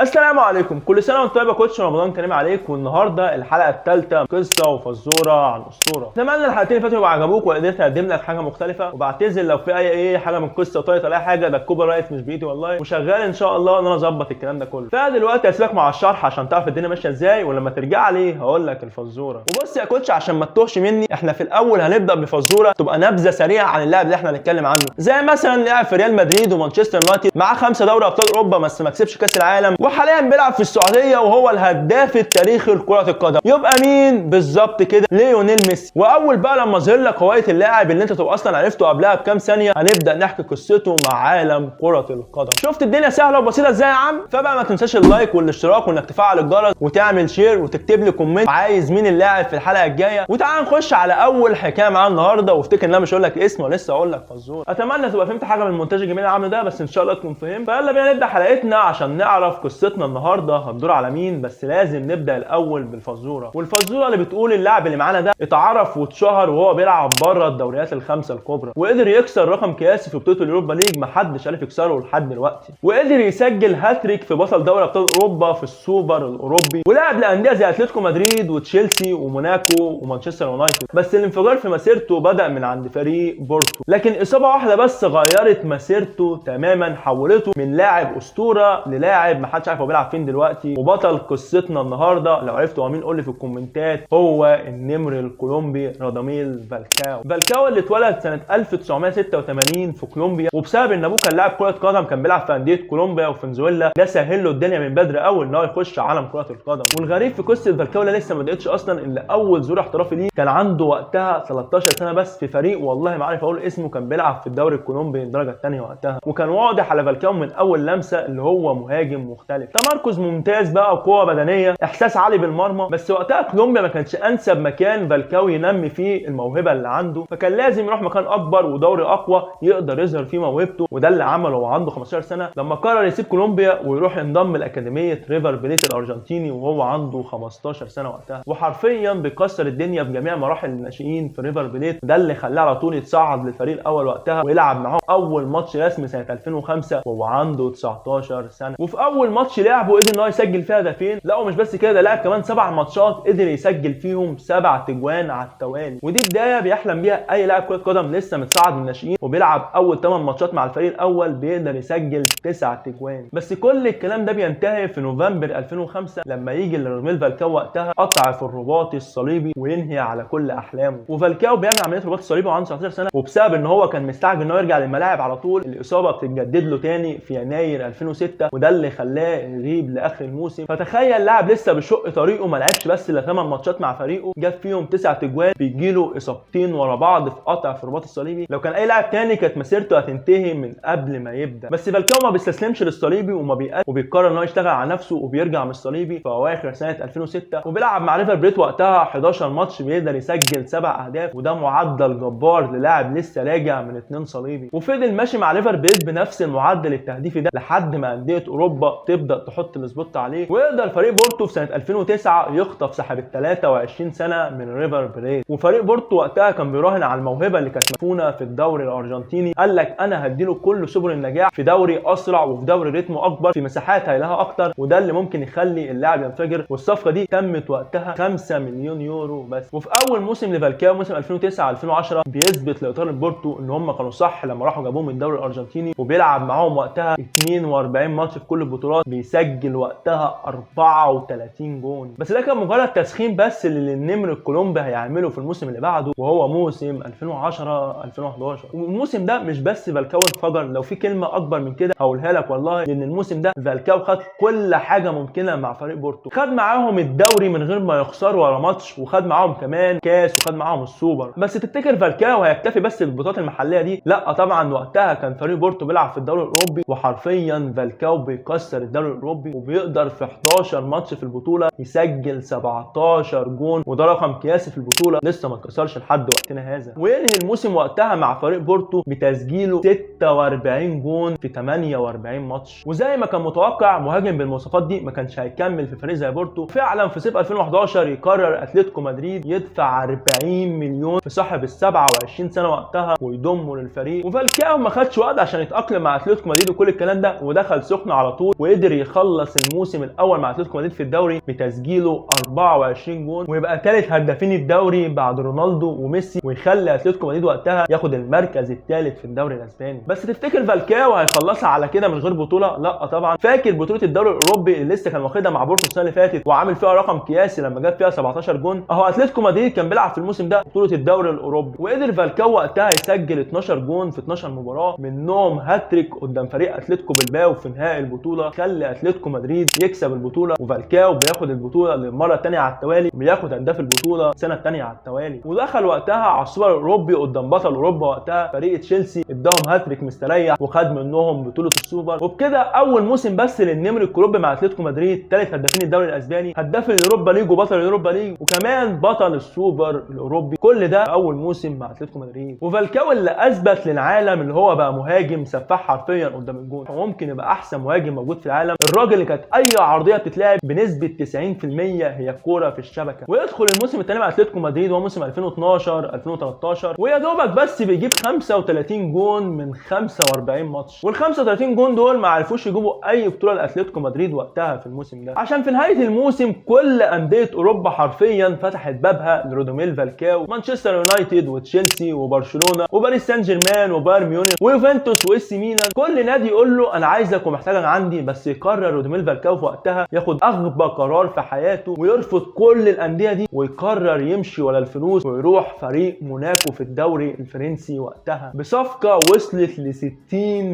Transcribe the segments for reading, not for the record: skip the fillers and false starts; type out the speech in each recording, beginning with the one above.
السلام عليكم، كل سنة وانت طيب يا coach، رمضان كريم عليك. والنهارده الحلقة الثالثه، قصة وفزوره عن اسطوره. اتمنى الحلقتين اللي فاتوا يبقوا عجبوك وقدرت اقدم لك حاجة مختلفه، وبعتذر لو في اي حاجة من القصة طايت ولا حاجه، ده ال copyright مش بايدي والله، وشغال ان شاء الله ان انا اظبط الكلام ده كله. فدلوقتي هسيبك مع الشرح عشان تعرف الدنيا ماشية ازاي، ولما ترجع لي هقول لك الفزوره. وبص يا coach عشان ما تتوهش مني، احنا في الاول هنبدا بفزوره تبقى نبذه سريعة عن اللاعب اللي احنا هنتكلم عنه، زي مثلا لعب في ريال مدريد ومانشستر يونايتد، معاه 5 دوري ابطال اوروبا بس ما كسبش كاس العالم، وحاليا بيلعب في السعودية وهو الهداف التاريخي لكرة القدم. يبقى مين بالظبط كده؟ ليونيل ميسي. واول بقى لما ظهر لك هواية اللاعب اللي انت تبقى اصلا عرفته قبلها بكام ثانية، هنبدا نحكي قصته مع عالم كرة القدم. شفت الدنيا سهلة وبسيطة ازاي يا عم؟ فبقى ما تنساش ال like والاشتراك، وانك تفعل الجرس وتعمل share وتكتب لي comment عايز مين اللاعب في الحلقة الجاية. وتعال نخش على اول حكاية معانا النهارده، وافتكر ان انا مش هقول لك اسم ولسه هقول لك فزوره. اتمنى تبقى فهمت حاجة من المونتاج الجميل اللي عامله ده، بس ان شاء الله تكون فهمت. فيلا بينا نبدا حلقتنا عشان نعرف قصتنا النهارده هتدور على مين. بس لازم نبدا الاول بالفزوره، والفزوره اللي بتقول اللاعب اللي معانا ده اتعرف واتشهر وهو بيلعب بره الدوريات الخمسة الكبرى، وقدر يكسر رقم قياسي في بطوله ال Europa League محدش عرف يكسره لحد دلوقتي، وقدر يسجل هاتريك في بطل دوري ابطال اوروبا في السوبر الاوروبي، ولعب لانديه زي اتلتيكو مدريد وتشيلسي وموناكو ومانشستر يونايتد. بس الانفجار في مسيرته بدا من عند فريق بورتو، لكن اصابه واحدة بس غيرت مسيرته تماما، حولته من لاعب اسطورة للاعب محدش عارف هو بيلعب فين دلوقتي. وبطل قصتنا النهارده لو عرفتوا هو مين قول لي في الكومنتات، هو النمر الكولومبي راداميل فالكاو. فالكاو اللي اتولد سنة 1986 في كولومبيا، وبسبب ان ابوه كان لاعب كره قدم كان بيلعب في اندية كولومبيا وفنزويلا، ده سهل له الدنيا من بدري قوي ان هو يخش عالم كره القدم. والغريب في قصة فالكاو اللي لسه ما بداتش اصلا، ان اول ظهور احترافي ليه كان عنده وقتها 13 سنة بس، في فريق والله ما عارف اقول اسمه، كان بيلعب في الدوري الكولومبي الدرجة الثانية وقتها. وكان واضح على فالكاو من اول لمسه اللي هو مهاجم مختلف، تمركز ممتاز بقى وقوه بدنية، احساس عالي بالمرمى. بس وقتها كولومبيا ما كانش انسب مكان فالكاو ينمي فيه الموهبة اللي عنده، فكان لازم يروح مكان اكبر ودوري اقوى يقدر يظهر فيه موهبته، وده اللي عمله وهو عنده 15 سنة لما قرر يسيب كولومبيا ويروح ينضم لاكاديميه ريفر بليت الارجنتيني وهو عنده 15 سنة وقتها. وحرفيا بيكسر الدنيا في جميع مراحل الناشئين في ريفر بليت، ده اللي خلاه على طول يتصعد للفريق الاول وقتها ويلعب معاهم اول ماتش رسمي سنة 2005 وهو عنده 19 سنة. وفي اول ماتش لعبه قدر ان هو يسجل فيها هدفين، لا ومش بس كده، ده لعب كمان 7 ماتشات قدر يسجل فيهم 7 تجوان على التوالي. ودي بداية بيحلم بيها اي لاعب كره قدم لسه متصعد من الناشئين وبيلعب اول 8 ماتشات مع الفريق الاول بيقدر يسجل 9 تجوان. بس كل الكلام ده بينتهي في نوفمبر 2005 لما يجي لراميل فالكاو وقتها قطع في الرباط الصليبي وينهي على كل احلامه. وفالكاو بيعمل عملية رباط الصليبي وعنده 19 سنة، وبسبب ان هو كان مستعجل ان هو يرجع للملاعب على طول الاصابة بتتجدد له تاني في يناير 2006، وده اللي خلاه يغيب لاخر الموسم. فتخيل لاعب لسه بيشق طريقه ما لعبش بس الا 8 ماتشات مع فريقه، جاب فيهم 9 تجوان، بيجيله اصابتين ورا بعض في قطع في الرباط الصليبي. لو كان اي لاعب تاني كانت مسيرته هتنتهي من قبل ما يبدا. بس فالكاو ما بيستسلمش للصليبي وما بيقل، وبيقرر ان هو يشتغل على نفسه وبيرجع من الصليبي في اواخر سنة 2006، وبيلعب مع ريفر بليت وقتها 11 ماتش بيقدر يسجل 7 اهداف، وده معدل جبار للاعب لسه راجع من 2 صليبي. وفضل ماشي مع ريفر بليت بنفس المعدل التهديفي ده لحد ما اندية اوروبا تبدا تحط ال spot عليه، ويقدر فريق بورتو في سنة 2009 يخطف صاحب ال 23 سنة من ريفر بليت. وفريق بورتو وقتها كان بيراهن على الموهبة اللي كانت مدفونة في الدوري الارجنتيني، قال لك انا هديله كل سبل النجاح في دوري اسرع وفي دوري رتمه اكبر في مساحات هيلاها اكتر، وده اللي ممكن يخلي اللاعب ينفجر. والصفقه دي تمت وقتها 5 مليون يورو بس. وفي اول موسم لفالكاو موسم 2009 2010 بيثبت لادارة بورتو ان هم كانوا صح لما راحوا جابوه من الدوري الارجنتيني، وبيلعب معاهم وقتها 42 ماتش في كل البطولات، بيسجل وقتها 34 جون. بس ده كان مجرد تسخين بس اللي النمر الكولومبي هيعمله في الموسم اللي بعده، وهو موسم 2010 2011. والموسم ده مش بس فالكاو انفجر، لو في كلمة اكبر من كده هقولها لك والله، لان الموسم ده فالكاو خد كل حاجة ممكنة مع فريق بورتو، خد معاهم الدوري من غير ما يخسروا ولا ماتش، وخد معاهم كمان كاس، وخد معاهم السوبر. بس تفتكر فالكاو هيكتفي بس بالبطولات المحلية دي؟ لا طبعا، وقتها كان فريق بورتو بيلعب في الدوري الاوروبي، وحرفيا فالكاو بيكسر الدوري الاوروبي وبيقدر في 11 ماتش في البطولة يسجل 17 جون، وده رقم قياسي في البطولة لسه ما اتكسرش لحد وقتنا هذا. وينهي الموسم وقتها مع فريق بورتو بتسجيله 46 جون في 48 ماتش. وزي ما كان متوقع مهاجم بالمواصفات دي ما كانش هيكمل في فريق زي بورتو. فعلا في صيف 2011 يقرر اتلتيكو مدريد يدفع 40 مليون في صاحب ال 27 سنة وقتها ويضمه للفريق. وفالكاو ما خدش وقت عشان يتاقلم مع اتلتيكو مدريد وكل الكلام ده، ودخل سخن على طول وقدر قدر يخلص الموسم الاول مع اتلتيكو مدريد في الدوري بتسجيله 24 جون، ويبقى ثالث هدافين الدوري بعد رونالدو وميسي، ويخلي اتلتيكو مدريد وقتها ياخد المركز الثالث في الدوري الاسباني. بس تفتكر فالكاو هيخلصها على كده من غير بطوله؟ لا طبعا. فاكر بطوله الدوري الاوروبي اللي لسه كان واخدها مع بورتو السنة اللي فاتت وعامل فيها رقم قياسي لما جاب فيها 17 جون؟ اهو اتلتيكو مدريد كان بيلعب في الموسم ده بطوله الدوري الاوروبي، وقدر فالكاو وقتها يسجل 12 جون في 12 مباراة، منهم هاتريك قدام فريق اتلتيكو بلباو في نهائي البطولة، خلى اتلتيكو مدريد يكسب البطولة، وفالكاو بياخد البطولة للمرة الثانية على التوالي، بياخد هداف البطولة السنة الثانية على التوالي. ودخل وقتها على السوبر الاوروبي قدام بطل اوروبا وقتها فريق تشيلسي، اداهم هاتريك مستريح وخد منهم بطوله السوبر. وبكده اول موسم بس للنمر الكولومبي مع اتلتيكو مدريد، ثالث هدافين الدوري الاسباني، هداف اليوروبا ليج وبطل اليوروبا ليج، وكمان بطل السوبر الاوروبي، كل ده اول موسم مع اتلتيكو مدريد. وفالكاو اللي اثبت للعالم اللي هو بقى مهاجم سفاح حرفيا قدام الجون، وممكن يبقى احسن مهاجم موجود في العالم. الراجل اللي كانت اي عرضية بتتلعب بنسبة 90% هي كورة في الشبكة. ويدخل الموسم الثاني مع اتلتيكو مدريد وهو موسم 2012 2013، ويا دوبك بس بيجيب 35 جون من 45 ماتش، وال 35 جون دول ما عرفوش يجيبوا اي بطوله لاتلتيكو مدريد وقتها في الموسم ده، عشان في نهاية الموسم كل اندية اوروبا حرفيا فتحت بابها لرودوميل فالكاو، مانشستر يونايتد وتشيلسي وبرشلونة وباريس سان جيرمان وبايرن ميونخ ويوفنتوس واس ميلان، كل نادي يقول له انا عايزك ومحتاجك عندي. بس يقرر رودوميل فالكاو في وقتها ياخد اغبى قرار في حياته ويرفض كل الاندية دي، ويقرر يمشي ولا الفلوس ويروح فريق موناكو في الدوري الفرنسي وقتها بصفقة وصلت ل 60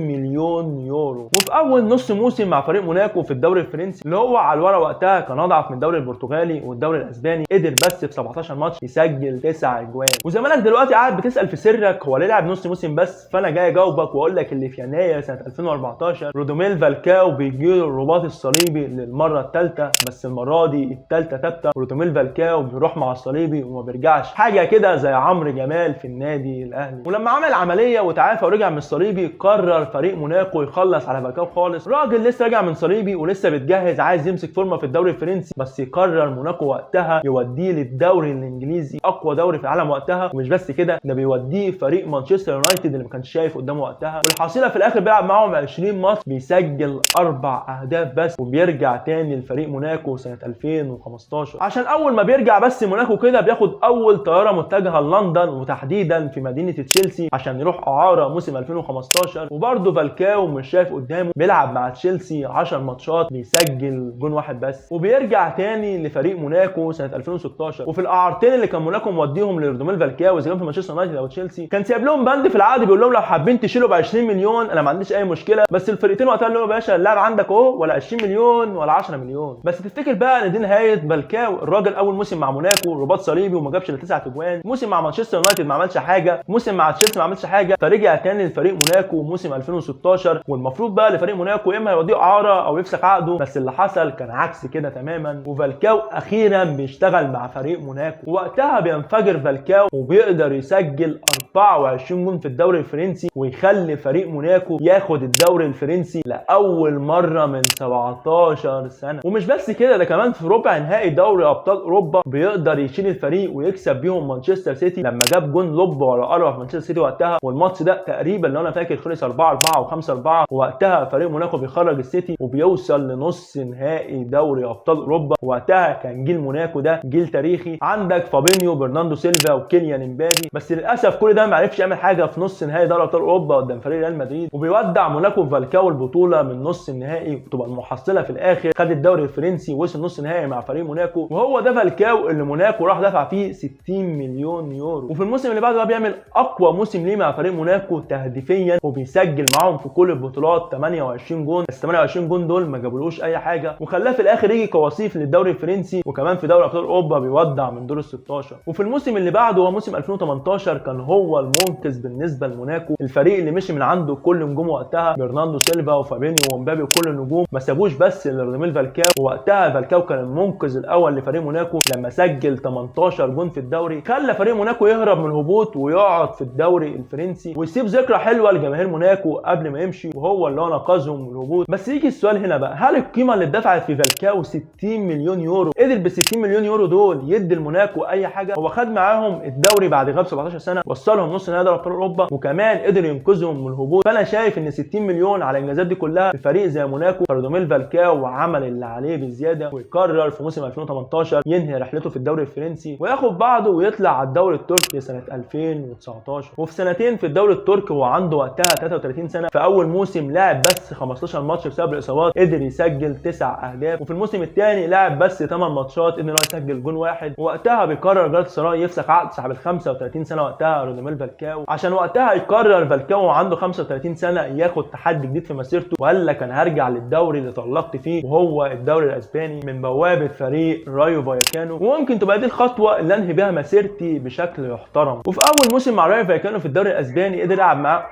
مليون يورو. وفي اول نص موسم مع فريق موناكو في الدوري الفرنسي اللي هو على الورق وقتها كان اضعف من الدوري البرتغالي والدوري الاسباني، قدر بس في 17 ماتش يسجل 9 اجوان. وزمانك دلوقتي قاعد بتسال في سرك هو ليه لعب نص موسم بس؟ فانا جاي اجاوبك واقول لك اللي في يناير سنة 2014 رودوميل فالكاو بيجيله الرباط الصليبي للمرة الثالثة، بس المرة دي الثالثة ثابتة. رودوميل فالكاو بيروح مع الصليبي وما بيرجعش، حاجة كده زي عمرو جمال في النادي الاهلي. ولما عمل عملية وتعافى ورجع من الصليبي، قرر فريق موناكو يخلص على فالكاو خالص. راجل لسه راجع من صليبي ولسه بيتجهز عايز يمسك فورمه في الدوري الفرنسي، بس يقرر موناكو وقتها يوديه للدوري الانجليزي، اقوى دوري في العالم وقتها. ومش بس كده، ده بيوديه فريق مانشستر يونايتد اللي ما كانش شايف قدامه وقتها. والحصيله في الاخر بيلعب معاهم 20 ماتش، بيسجل 4 اهداف بس، وبيرجع تاني لفريق موناكو سنة 2015. عشان اول ما بيرجع بس موناكو كده بياخد اول طيارة متجهة لندن، وتحديدا في مدينة تشيلسي، عشان يروح اعاره موسم 2015. وبرده فالكاو مش شايف قدامه، بيلعب مع تشيلسي 10 ماتشات بيسجل جون واحد بس، وبيرجع تاني لفريق موناكو سنة 2016. وفي الاعارتين اللي كان موناكو موديهم لرودوميل فالكاو اذا كان في مانشستر يونايتد او تشيلسي، كان سايب لهم بند في العقد بيقول لهم لو حابين تشيلوا ب 20 مليون انا ما عنديش اي مشكلة. بس الفرقتين وقتها قالوا له يا باشا اللاعب عندك اهو، ولا 20 مليون ولا 10 مليون. بس تفتكر بقى ان دي نهاية فالكاو؟ الراجل اول موسم مع موناكو رباط صليبي وما جابش الا 9 اجوان، موسم مع مانشستر يونايتد ما عملش حاجة، موسم مع تشيلسي ما عملش حاجة، فرجع تاني لفريق موناكو موسم 2016. والمفروض بقى لفريق موناكو اما يوديه اعاره او يفسخ عقده، بس اللي حصل كان عكس كده تماما. وفالكاو اخيرا بيشتغل مع فريق موناكو، ووقتها بينفجر فالكاو وبيقدر يسجل 24 جون في الدوري الفرنسي، ويخلي فريق موناكو ياخد الدوري الفرنسي لاول مرة من 17 سنة. ومش بس كده، ده كمان في ربع نهائي دوري ابطال اوروبا بيقدر يشيل الفريق ويكسب بيهم مانشستر سيتي لما جاب جون لوب ورا اروع في مانشستر سيتي وقتها. والماتش ده تقريبا لو انا فاكر خلص 4-4 او 5-4. ووقتها فريق موناكو بيخرج السيتي وبيوصل لنص نهائي دوري ابطال اوروبا. وقتها كان جيل موناكو ده جيل تاريخي، عندك فابينيو، برناردو سيلفا، وكيليان امبابي. بس للاسف كل ده ما عرفش يعمل حاجة في نص نهائي دوري ابطال اوروبا قدام فريق ريال مدريد، وبيودع موناكو فالكاو البطولة من نص النهائي، وتبقى المحصلة في الاخر خد الدوري الفرنسي ووصل نص نهائي مع فريق موناكو. وهو ده فالكاو اللي موناكو راح دفع فيه 60 مليون يورو. وفي الموسم اللي بعده بقى بيعمل اقوى موسم ليه مع فريق موناكو تهديفيا، وبيسجل معاهم في كل البطولات 28 جون. بس 28 جون دول ما جابولوش اي حاجة، وخلاه في الاخر يجي كوصيف للدوري الفرنسي، وكمان في دوري ابطال اوروبا بيودع من دور ال 16. وفي الموسم اللي بعده هو موسم 2018 كان هو المنقذ بالنسبة لموناكو، الفريق اللي مشي من عنده كل نجوم وقتها، برناردو سيلفا وفابينيو ومبابي وكل النجوم، ما سابوش بس لرودوميل فالكاو. ووقتها فالكاو كان المنقذ الاول لفريق موناكو لما سجل 18 جون في الدوري، خلى فريق موناكو يهرب من الهبوط ويقعد في الدوري الفرنسي ويسيب ذكرى حلوة لجماهير موناكو قبل ما يمشي، وهو اللي نقذهم من الهبوط. بس يجي السؤال هنا بقى، هل القيمة اللي اتدفعت في فالكاو 60 مليون يورو قدر بال 60 مليون يورو دول يدي لموناكو اي حاجة؟ هو خد معاهم الدوري بعد غياب 17 سنة، وصلهم وصلهم نص نهائي دوري ابطال اوروبا، وكمان قدر ينقذهم من الهبوط. فانا شايف ان 60 مليون على الانجازات دي كلها في فريق زي موناكو، فراداميل فالكاو عمل اللي عليه بزيادة، ويقرر في موسم 2018 ينهي رحلته في الدوري الفرنسي وياخد بعضه ويطلع على الدوري التركي سنة 2019. وفي سنتين في الدوري التركي وهو عنده وقتها 33 سنة، في اول موسم لعب بس 15 ماتش بسبب الاصابات، قدر يسجل 9 اهداف. وفي الموسم الثاني لعب بس 8 ماتشات، قدر يسجل جون واحد. ووقتها بيقرر جالاتا سراي يفسخ عقد صاحب ال 35 سنة وقتها روداميل فالكاو، عشان وقتها يقرر فالكاو وعنده 35 سنة ياخد تحدي جديد في مسيرته، وقال لك انا هرجع للدوري اللي طلقت فيه وهو الدوري الاسباني من بوابه فريق رايو فايكانو، وممكن تبقى دي الخطوة اللي انهي بيها مسيرتي بشكل يحترم. وفي اول موسم مع رايو فايكانو في الدوري الاسباني قدر يلعب معاه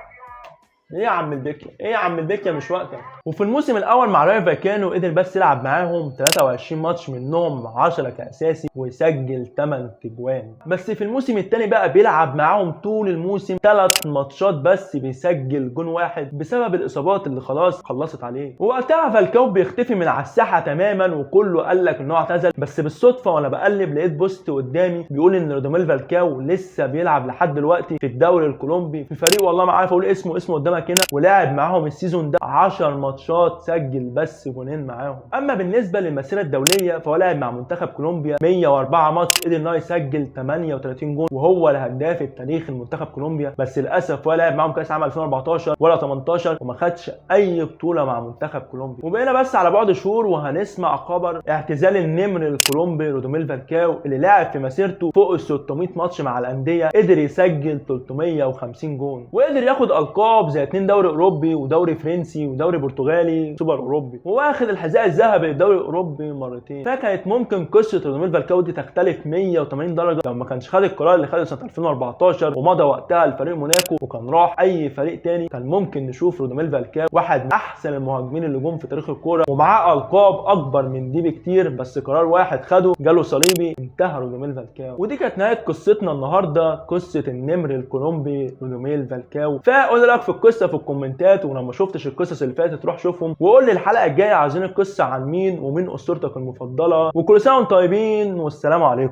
ايه يا عم البكيا، ايه يا عم البكيا مش وقتك. وفي الموسم الاول مع رايو فايكانو قدر بس يلعب معاهم 23 ماتش منهم 10 كاساسي ويسجل 8 تجوان. بس في الموسم الثاني بقى بيلعب معاهم طول الموسم 3 ماتشات بس بيسجل جون واحد بسبب الاصابات اللي خلاص خلصت عليه. ووقتها فالكاو بيختفي من على الساحة تماما وكله قال لك ان هو اعتزل. بس بالصدفة وانا بقلب لقيت post قدامي بيقول ان روداميل فالكاو لسه بيلعب لحد دلوقتي في الدوري الكولومبي في فريق والله ما عارف اقول اسمه قدامك هنا، ولعب معاهم ال season ده 10 ماتشات سجل بس جونين معاهم. اما بالنسبة للمسيره الدولية فهو لعب مع منتخب كولومبيا 104 ماتش، قدر ان هو يسجل 38 جون وهو الهداف التاريخي لمنتخب كولومبيا. بس للاسف ولا لعب معاهم كاس عام 2014 ولا 18 وما خدش اي بطوله مع منتخب كولومبيا. وبقينا بس على بعد شهور وهنسمع خبر اعتزال النمر الكولومبي روداميل فالكاو اللي لعب في مسيرته فوق ال 600 ماتش مع الاندية، قدر يسجل 350 جون وقدر ياخد القاب زي 2 دوري اوروبي ودوري فرنسي ودوري برتغالي سوبر اوروبي، وواخد الحذاء الذهبي للدوري الاوروبي مرتين. فكانت ممكن قصة روداميل فالكاو دي تختلف 180 درجه لو ما كانش خد القرار اللي خده سنة 2014 ومضى وقتها لفريق موناكو وكان راح اي فريق تاني. كان ممكن نشوف روداميل فالكاو واحد من احسن المهاجمين اللي جم في تاريخ الكورة ومعاه القاب اكبر من دي بكتير، بس قرار واحد خده جاله صليبي انتهى روداميل فالكاو. ودي كانت نهاية قصتنا النهارده، قصة النمر الكولومبي روداميل فالكاو. فقول رايك في القصة في الكومنتات، ولو ما شفتش القصص اللي فاتت روح شوفهم، وقول لي الحلقة الجاية عايزين القصة عن مين ومين اسطورتك المفضلة. وكل سنة وانتم طيبين والسلام عليكم.